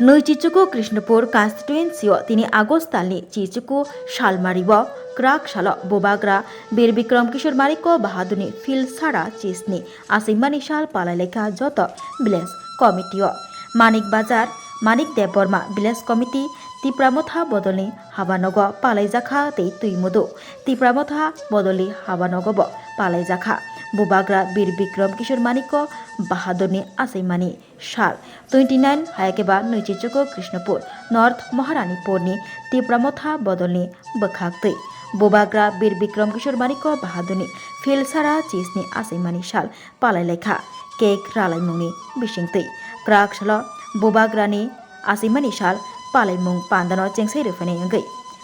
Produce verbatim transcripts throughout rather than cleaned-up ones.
Nui Chichuku Krishnapur constituency o tini August talni Chichuku Salmari o kwrak salo Bubagra Bir Bikram Kishore Manikya Bahadurni Philsara chisni asimani sal palai laikha joto village committee o. Manik Bazar, Manik Debbarma village committee, Tipra Motha bodolni habanogo palai jakha tei twi mudu Tipra Motha bodolni habanogo bo palai jakha. Bubagra Bir Bikram Kishore Manikya Bahadurni asimani sal twenty nine hayakeba Nui Chichuku Krishnapur North Maharanipurni Tipra Motha bodolni bwkhaktwi Bubagra Bir Bikram Kishore Manikya Bahadurni Philsara chisni asimani sal palai laikha cake ralaimungni bisingtwi. Kwrak salo Bubagrani asimani sal palaimung pandano chengsai rwphainai wngwi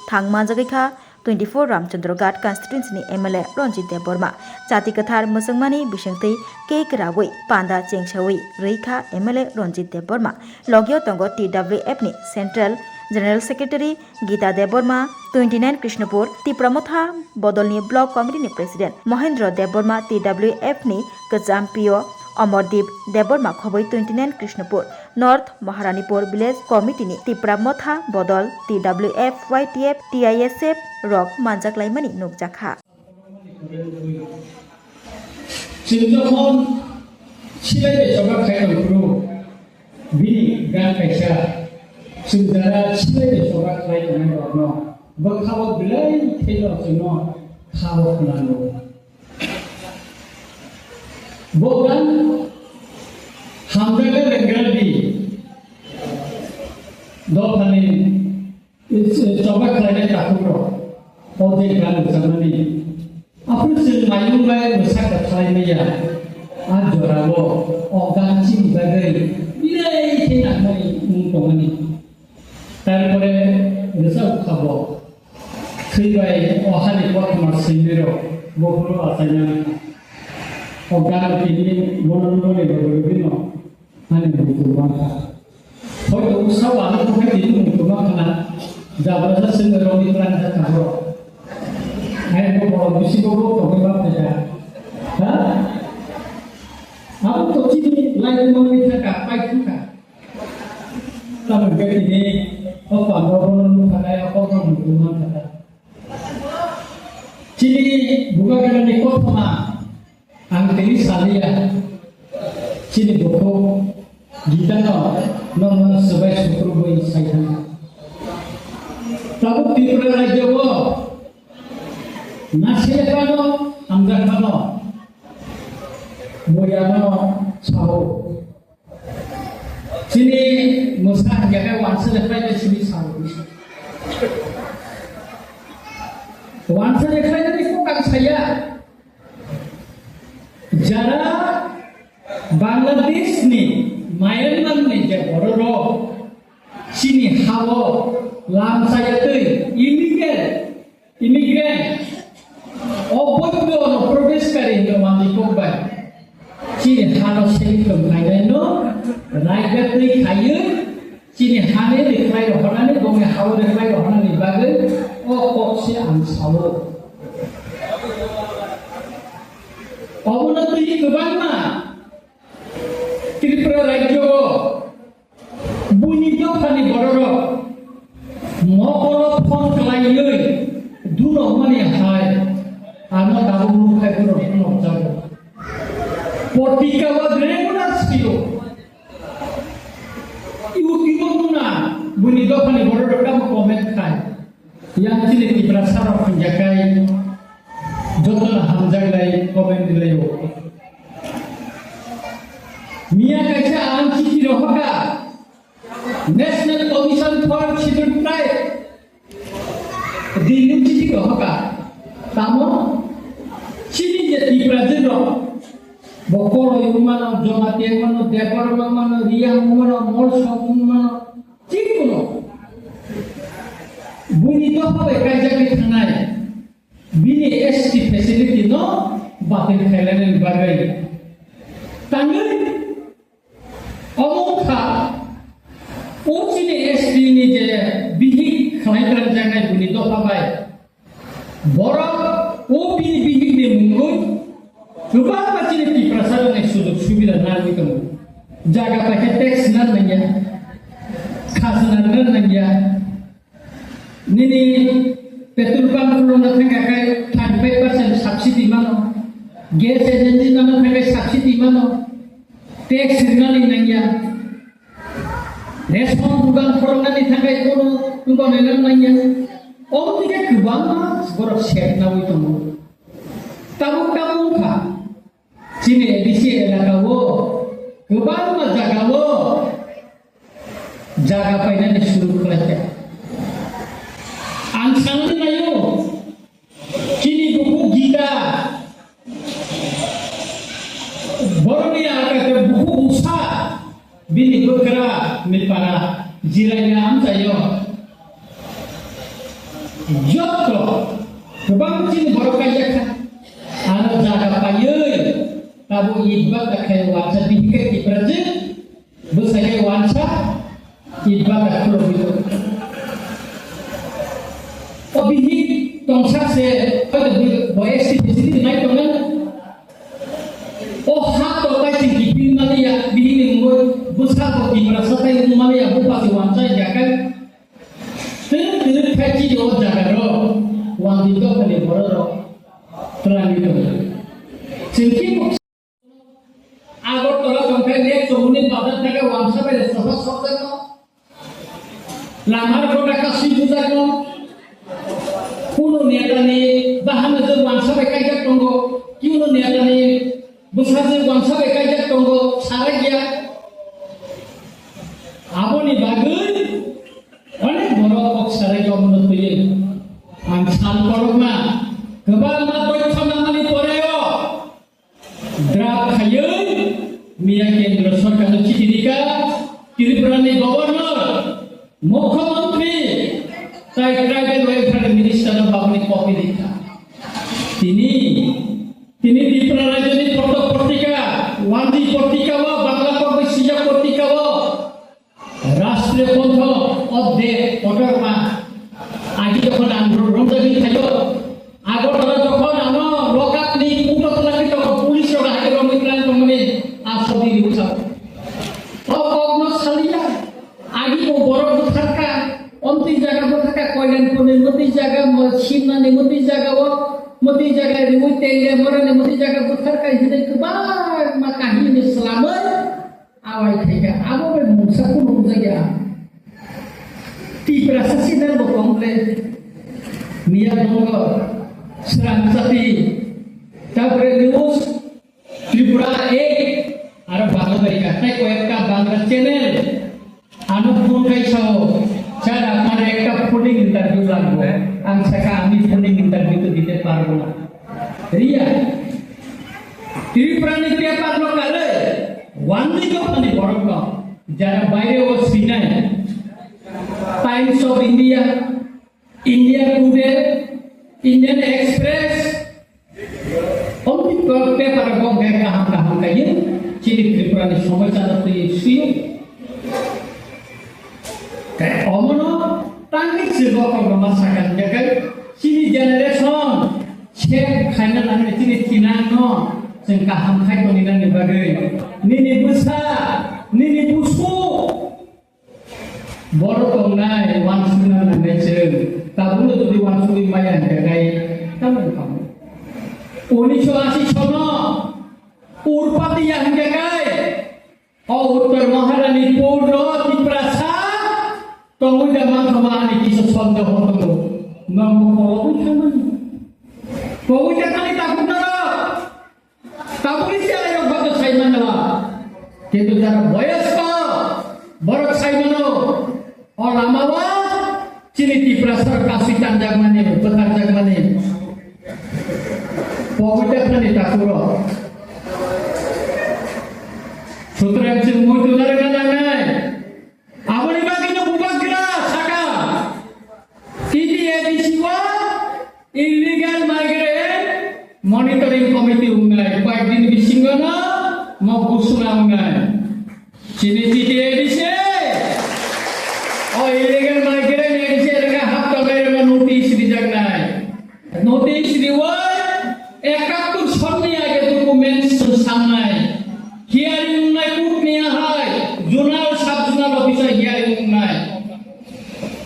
thang manjagwi kha twenty four Ramchandra Ghat constituency ni M L A Ranjit Debbarma. Chati kwthar mwchwngmani bisingtwi cake rawi panda chengsawi rwi kha M L A Ranjit Debbarma. Logio tongo T W F ni Central General Secretary Gita Debbarma, twenty nine Krishnapur, Tipra Motha bodolni Block Committee ni President Mohendra Debbarma, T W F ni kwcham P O Omordeep Debbarma khobwi twenty nine Krishnapur North Maharanipur Village Committee ni Tipra Motha bodol T W F, Y T F, T I S F rok manjak laimani nukjakha. Chwng jokhon silai bai choba khai tong phuru, bini gan kaisa, chwng jara silai bai choba khlai tongnai rokno bwkha-o belai khaino chwngno kha-o khwnango. Bo gan hamjaknai renggra di dophani Choba khlainai takhuk rok, o je gan rwchapmani. Aphuru chwng mayung bai mwsa kwthalai maya. A jorao o gan chini bagwi belai khe nangmani wng tongmani. Tarpore rwchap kha bo. Thwi bai o hani kothoma swimwi rok buphuru achaina wngkha. O gan tini bono nukmani bagwi bino Ani muitu mankha. Hoito usa wano khe tini muitu mankha na. Jabra sa sini roni plan sa tabo. Ai ko boro bisi ko ko ko ba peda. Ha? Abo to chini lai ko mangni thaka, pai thaka. Tamo khe tini o pando bono nukha na ya ko ko muitu mankha. Chini buga kana ni kothoma. Ang tini saliya, chini bukhuk Gita no, no, no, swbai sukrubwi sai thangkha. Tabuk Tripura rajyo o nasiyapano, hamjakmano, boyano sao. Chini mwsa hingkhe wansa de khlai de chini sao. Wansa de khlai de kokang saya. Jara Bangladesh ni, Myanmar ni je bororok chini hao lamsayatwi illegal immigrant, oboidho no probesh kari hinwi manwi kokbai chini hano sengwi tongkhainaino raigatwi khaiwi Chini hani rikhlai rohornani, bongni hao rikhlai rohornani bagwi o kok se ang sao. Obono twi kwbangma Tripura rajyo o buini dophani bororok mokolo phone khlaiwi dunokmani hai ano tabuk nukkhai borok phunukjago. Potika o regular sio. YouTube o nuna buini dophani bororok tamo comment khai. Yang chini Tiprasa rok hwnjakhai jotono hamjaknai comment rilaio. Miya kaisa ang chiti rohorkha National Commission for Scheduled Tribe. Delhi chiti rohorkha. Tamo chini je Tiprajwk rok, bo Koroi wngmano, Jamatia wngmano, Debbarma wngmano, Riyang wngmano, Molsom wngmano, chini kuno. Buini dopha bai kaijakwi thangnai, bini S T facility no batil khainani bagwi. Tangwi Omo wngkha, o chini S T ni je bihik khlai ranjaknai buini dopha bai. Borok o bini bihik ni mungwi kwbangma chini Tiprasa rokni sujok subida nangwi tongo. Jaga paikhe tax nan nangya. Aswk nangya. Nini petrol pump khulokna thangkha khe thirty five percent subsidy mano. Gas agency mano thangkhe subsidy mano. Tax rinani nangya. Ration dukan khuloknani thangkhe kono tubani nangya. Omo khe kwbangma borok sep nawi tongo. Tabuk tabuk wngkha. Chini A D C elaka o kwbangma jaga o jaga painani suru khlaikha. Ang sanwi naio, chini bukhuk Gita, borokni aka khe bukhuk Usa, bini bwkra Milpara, Jirania amchaio. Joto kwbang chini borok kaijak kha. Ano jaga paiwi tabuk itba ta khai wansa bihik khe Tiprajwk, bwsai khe wansa itba ta khulogwi tongo. O bihik tongsak se, hoito bo S T facility nai tongo. O ha to tai chini kipin mani ya, bihik ni mungwi bwsa bo Tiprasa tai wng mani ya, bupha se wansa ya kai. Twrwk twrwk khai chini o jaga rok wngwi dophani borok rok twlangwi tongo. Chwng khe Agartala tongkhe nek chomuni bazar theke wansa bai sofa sokjakno. Lama rok kasui bujakno. Kuno netani bahan je wansa bai kaijak tongo. Kuno netani bwsa je wansa bai kaijak tongo. Sarai ya. Aboni bagwi Onek borok kok sarai kok no twiwi ang sal kolokma kwbangma tongthok nangmani poreo draft khaiwi miya kendro sorkarno chithi rikha Tripurani governor, mukhyamantri tai tribal welfare minister no baboni copy rikha. Tini, tini Tripura rajyoni protok portika, wanji portika o, Bangla kok bai sijak portika o, Rashtriya Kontho of the Kotorma. Agi jokhon ang ro-, romjagwi thaio. Agartala jokhon ano lokapni puto twlangwi tongo, police rok hai romwi twlang tongmani a sobi riwi sao. O kokno saliya. Agi bo borok bwtharkha. Omtwi jaga bwtharkha, Koilanpurni mwtwi jaga, mo-, Simnani mwtwi jaga o, mwtwi jaga riwi tele morani mwtwi jaga bwtharkha hinwi kwbangma kahini swlamwi. Awai khaikha, abo bai mungsa phunukjak ya. Tiprasa channel bo tong ble. Miya Dongo, Srang Chati, tapore news, Tripura ek, aro Bangla bai ka, tai koyekta Bangla channel. Ano phone kai sao, "Sir, আপনার একটা phoning interview লাগবে।" আমি saka, "আমি phoning interview তো দিতে পারবো না।" Ria. Tripura ni paper no kare, one week of ani borok no, jara baire o sinai, Times of India, India Today, Indian Express, omni paper o kok kaham kaham kaiye, chini Tripura ni somosya no twi suyo. Omono tangwi se bokhok rok ma sakha hingkhe kai chini generation save khaina nangni chini thinangno chwng kaham khai tongni nangni bagwi nini bwsa, nini busu borok tongnai wansukna nangnai chwng tabukno jodi wansugwi maya hingkhe kai tamo wngkha. Unisho ashi sono Urpati ya hingkhe kai O Uttor Maharani Pur no Tiprasa tongwi da manthoma ani kisa sondeho tongo. Nongbo pogwi thangmani. Pogwi da thani tabuk doro. Tabukni se ayok bato sai manwa. Kintu jara boyosko borok sai mano. O lama o chini Tiprasa kasui tanjakmani, bwtharjakmani. Pogwi da thani takuro. Sutrang chwng muitu narwkna nangnai. Aboni bagwino bubagra saka. T T A D C o illegal migrant monitoring committee wngnai. Koyekdin bisingono mo busuna wngnai. Chini T T A D C, o illegal migrant A D C elaka hapta bairema notice rijaknai. Notice riwi ekattor sonni age documents sangnai. Hearing wngnai court ni ahai, zonal, sub zonal office o hearing wngnai.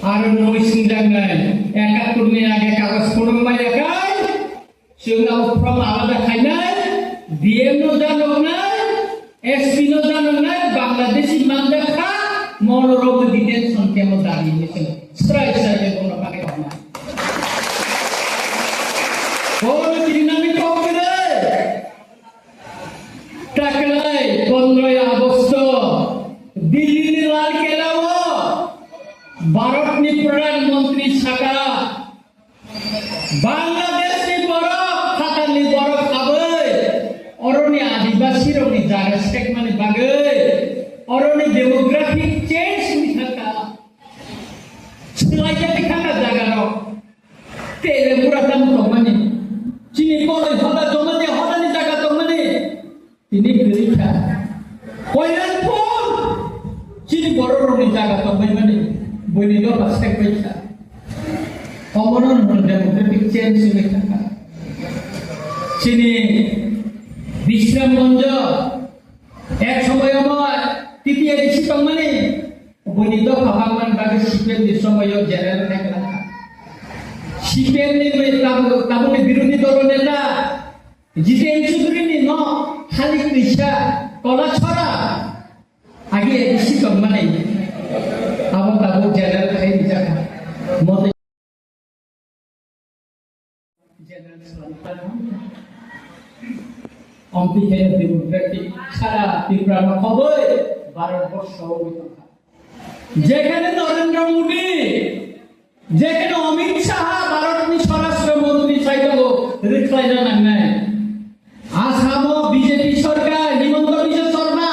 Aro nungwi swngjaknai, ekattor ni age kagoj phunuk maya kai, chwng abo form alada khainai, D M no janoknai, S P no janoknai, Bangladeshi manjakha, mono rogo detention camp o dari hinwi chwng srai srai bono bagwi roknai. Bono kirinani kok kwrwi. Taklai pondroi Agosto Delhi ni Lal Kela o Bharat ni Pradhan Mantri saka, Bangladesh ni borok, Qatar ni borok habwi oroni Adibasi rok ni jaga sekmani bagwi oroni demographic change ni thangka swlaijak thangka jaga rok. Tele mura tamo tongmani. Chini koloi hoda joma de hoda ni jaga tongmani. Tini kwrwi kha. Koilanpur. Chini borok rok ni jaga tongmani. Boini dopha sek bai kha. Omono no demographic change ni kha. Chini Bishramganj. Ek somoy omo T T A D C tongmani, boni dopha hapmani bagwi C P M ni somoyo general khe kwlangkha. C P M ni tabuk, tabukni birodhi dolo neta Jiten Chaudhary ni no khali twisa kola chora agi A D C tongmani abo tabuk general khai rijak kha. Mote Omtwi khe democratic sara Tripura no khoboi Bharat borsho o wngwi tongkha. Jekhane Narendra Modi, jekhane Amit Shah Bharat ni Swarashtra Mantri sai tongo, rwkhlaina nangnai. Assam o B J P sarkar, Himanta Biswa Sarma,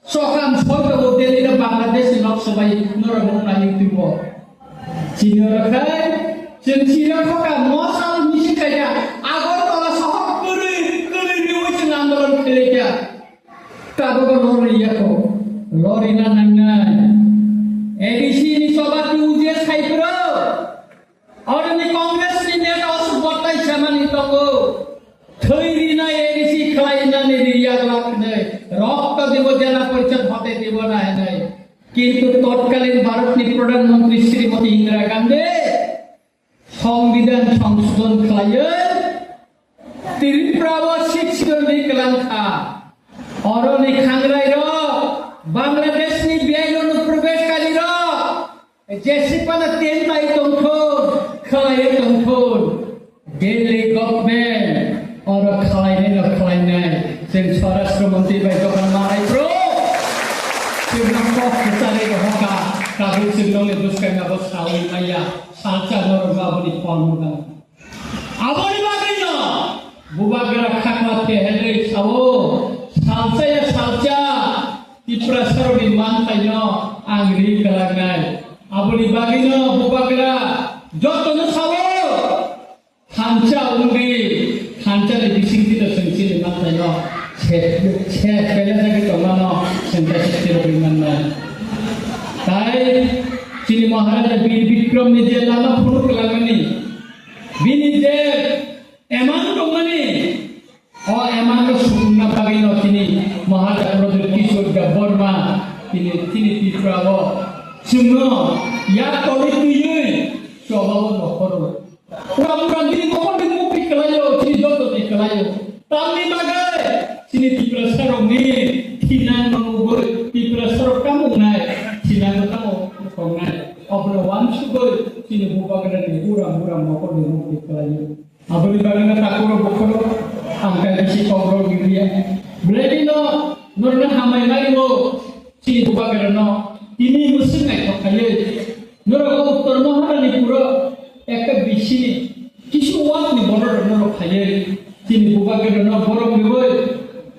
sokam soi tongo Delhi no Bangladesh ni Lok Sabha norok nuknai twibo. Chini oro khai, chwng chini oro kha, mosal misi khaikha, Agartala sohor kwrwi, kwrwi riwi chwng andolon khaikha. Tabukbo lori yakho, lorina nangnai. A D C ni sobhapati Ujesh Khaipro, oroni Congress ni neta Ashok Bhottai samani tongo. Thwi rinai A D C khlainani riya laknai, rokto dibo, jela porishod hote dibo na hinai. Kintu totkalin Bharatni Pradhan Mantri Srimati Indira Gandhi Songbidan songsodhon khlaiwi Tripura o Sixth Schedule ni kwlangkha. Oroni khangrai rok, Bangladesh ni biyai rok, probesh kari rok, Jesipana tentai tongthun, khlaiwi tongthun, Delhi government oro khlainai no khlainai, chwng Swarashtra Mantri bai dokan manai bro. Chwngno kok kwcharwi rohorkha, tabuk chwng nongni bwskangni abo sawi maya, salsa norok aboni phol mudan. Aboni bagwino bubagra khakla thehelwi sao, salsa ya salsa, Tiprasarokni manthaino ang ri kwlangnai. Aboni bagwino bubagra jotono sao, thansa wngdi, thansani bisingtwi chwng chini manthaino se, se pelajagwi tongmano chwng kaisa phirogwi mannai. Tai chini Maharaja Bir Bikramni je lama phunuk kwlangmani, bini je eman tongmani, o emanno sukungna bagwino chini Maharaja Pradyot Kishore Debbarma tini, tini Tripura o chwngno yak torwi twiwi chobao nokhoro. Pura pura bini nokhorni mukti kwlaio, chini jotoni kwlaio. Tamni bagwi chini Tiprasarokni thinangno nugwi Tiprasarok tamo wngnai, thinangno tamo tongnai. Obono uansugwi chini bubagrani uram uram nokhorni mukti kwlaio. Aboni bagwino takhukro bukhukro ang kaisa kokrok niriya. Belai no norokno hamai mani bo chini bubagrano tini mwswk naithok khaiwi norok o Uttor Maharani puro ekta bisini kisu watni bororok norok khaiwi chini bubagrano borok riwi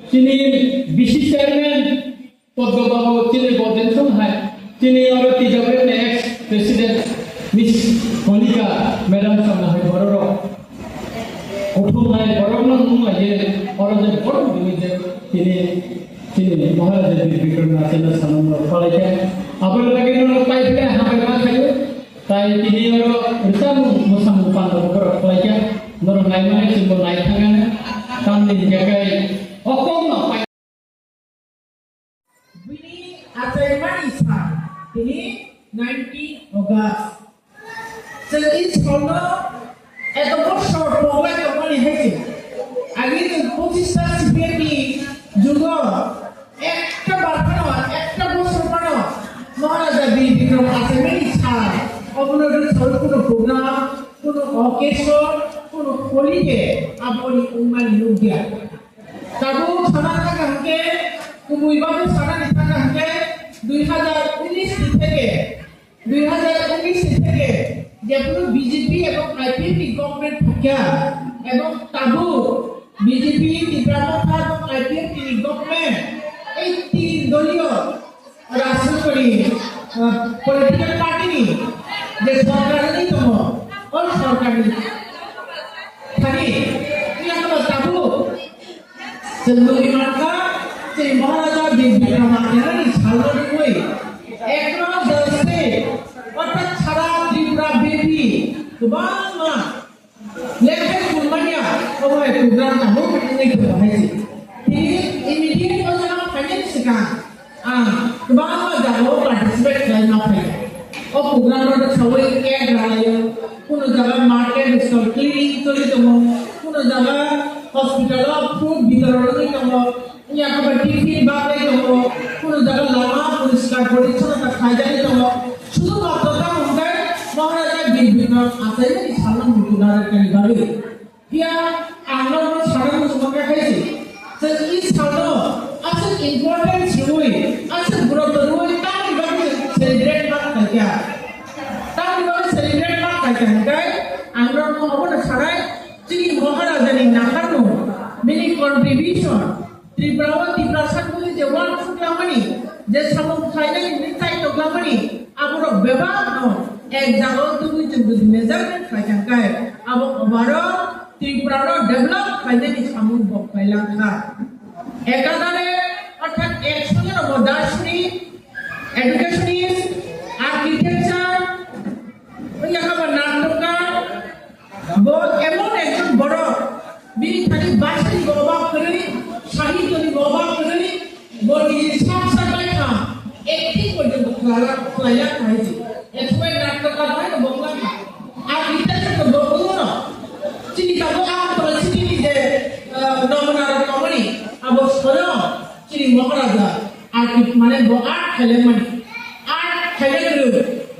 chini B C chairman Podgo Babu chini bo tension hai, chini oro T W F ni ex president Miss Honika madam samna hai bororok. Kuthum hai borokno nung lai je, oro je borok dui je, chini, chini Maharaja Bir Bikram Nathna samung rok kholai khe. Aboni bagwi norok pai phle hambai ma khayo. Tai tini oro rwchapmung mwsamung panda borok kholai khe. Norok nai mani chwngbo nai thangani. Tamni hingkhe kai okong no pai Bini achaimani sa, bini Nineteen August. Chwng i salno eto bosor poglai tongmani hai se. Agi chwng pochista C P M ni jugo ekta bar phano, ekta bosor phano Maharaja Bir Bikram achaimani sal. Obono rwchapwi kuno program, kuno occasion, kuno holiday aboni wngmani nukya. Tabuk sana thangkha hwnkhe, kubui bagwi sanani thangkha hwnkhe, dui hazar unis ni theke, dui hazar unis ni theke, jephuru B J P ebong I P F ni government thangkha, ebong tabuk B J P Tipra Motha ebong I P F ni government, ei tin doliyo Rajshastroni, ah, political party ni je sorkar ni tongo, o sorkar ni thani, iya kama tabu, chwng nugwi mankha, chini Maharaja Bir Bikram Achaimani salno nugwi, across the state, orthat sara Tripura bepi, kwbangma Lekhai kunmanya, obo hai program tabuk wngwi tongo hai se. Tini immediate o jora phainani swkang ang kwbangma jagao participate khlaima phaio. O program no sawi cake ralaio, kuno jaga market stall cleaning choli tongo, kuno jaga hospital o food bitoron wngwi tongo. Yakaba tiffin bagwi tongo, kuno jaga lama poriskar porichonnota khlaijagwi tongo. Sudhumatro tamo hwnkhe Maharaja Bir Bikram achaimani salno muchunna rwknani bagwi. Phiya ang norokno sana muchungma khe hai se. Chwng i salno aswk important siwi, aswk guruto rwi tamni bagwi chwng celebrate ma khlaikha. Tamni bagwi celebrate ma khlaikha hwnkhe ang norokno obono sanai, chini Maharajani nakharmung, bini contribution, Tripura o Tiprasa kului je uansuk langmani, je samung khlainai hwnwi kaitok langmani, aborok bebakno ek jagao tubui chwng jodi measurement khlai thangkhe, abo overall Tripura no develop khlainani samung bo khlai langkha. Ekadare orthat ek songe robo darshnik, educationist, architecture, wngya kha ba natkar, Bo emon ekjon borok, bini thani bhasha ni bo obab kwrwi, sahitya ni bo obab kwrwi, bo niji sak sak bai kha, acting porjonto khlaiya, khlaiya kha hai se. Ekhubai natkar bai no bo wngkha. Ar ita se to bo wngno. Chini tabuk Agartala city ni je, eh, nomuna rok tongmani, abo soyong chini Maharaja. Art mane bo art khaile mani. Art khaile kwrwng,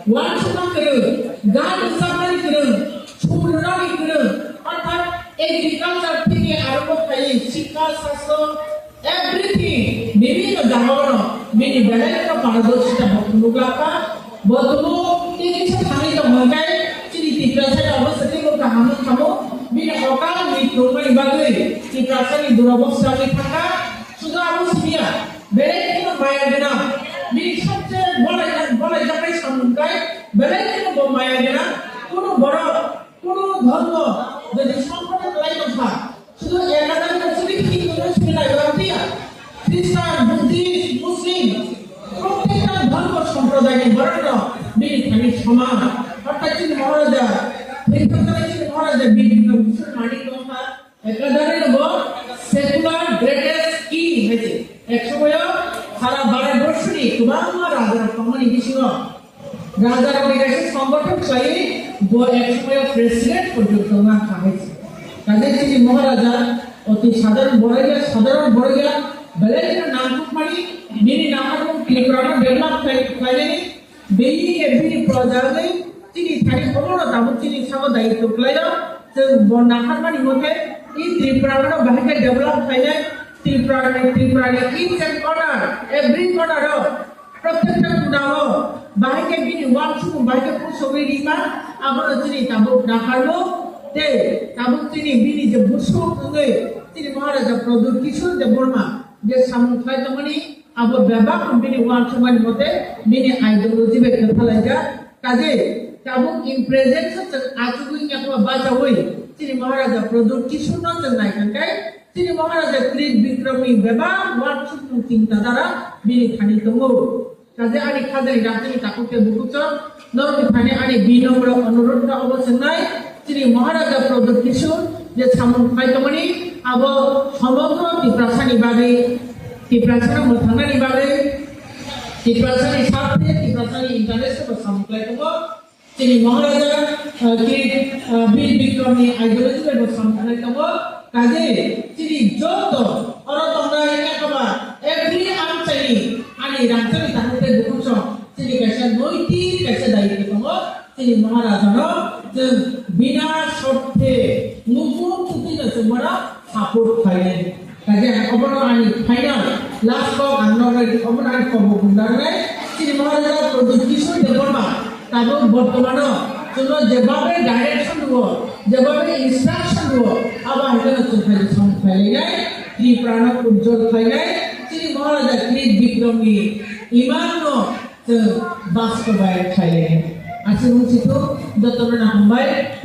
uansukma kwrwng, gan rwchapnani kwrwng, sum rwnani kwrwng, orthat agriculture theke arombo khaiwi sikha, sastro, everything, bibhinno jagao no bini belai kheno parodorshita bo phunuk lakha. Bo tabuk tei kisa thangwi tongkha hwnkhe chini Tiprasa ni obo se teibo kaham wng thangkha. Bini okal ni tongmani bagwi Tiprasa ni durobostha wngwi thangkha. Sudu abo simiya. Belai kheno maya gwnang. Bini sabse bolai, bolai jaknai samung kai. Belai kheno bo maya gwnang. Kunu borok, kunu dhormo, jodi songkotho kwlai tongkha, sudu ekadar no sidi Hindu no sidi nai bwrang tiya. Christian, Buddhist, Muslim, prottekta dhormo somprodaini borok no bini thani soman. Orthat chini Maharaja, Tirthankara chini Maharaja, bini no Musulmani tongkha. Ekadare no bo secular greatest king hai se. Ek somoyo sara Bharat borshoni kwbangma raja rok tongmani bisingo raja rokni kaisa songgothon khlaiwi bo ek somoyo president porjonto wngna kha hai se. Kaje chini Maharaja oti sadharon borok ya, sadharon borok ya, belai kheno nangkukmani bini naharmung Tripura no develop khlai-, khlainani Bini, bini projagwi chini thani obono tabuk chini sago daitw khlaio. Chwng bo naharmani mote i Tripura no bahai khe develop khlainai, Tripura ni, Tripura ni each and corner, every corner o, prottekta kudao bahai khe bini uansukmung bahai khe pusogwi rima, abono chini tabuk naharmung tei tabuk chini bini je busuk wngwi chini Maharaja Pradyut Kishore Debbarma je samung khlai tongmani, Abo bebak bini uansukmani mote bini ideology bai kwthalaijak. Kaje tabuk in present se chwng achugwi yakma bachaui chini Maharaja Pradyut Kishore no chwng naikha khe chini Maharaja Tribikram ni bebak uansukmung chingta dara bini thani tongo. Kaje ani khajani daktini takhuk tei bukhuk chwng Norokni thani ani binamra onurodh kha obo chwngnai, chini Maharaja Pradyut Kishore je samung khai tongmani, abo somogro Tiprasani bagwi, Tiprasano mwthangnani bagwi, Tiprasani sakhe, Asani interest bo samung khlai tongo. Chini Maharaja, ah, Kirit, ah, Bir Bikramni ideology bai bo samung khlai tongo. Kaje chini joto oro tongnai ekaba every amchaini ani rangchakni takhuk tei bukhuk song chini kaisa noitik kaisa daityo tongo. Chini Maharajano chwng bina sothe nukung tubino chwng bono support khainai. Kaje obono ani final last kok ang noknai, obono ani kobok nuknai. Chini Maharaja Pradyut Kishore Debbarma tabuk bortomano chwngno jebabe direction rwo, jebabe instruction rwo, abo hai kheno chwng khaidi samung khailainai, Tripurano ujjol khainai, chini Maharaja Kirit Bikramni imanno chwng bastobayan khailai. Aswk wng sitwk jotono hambai.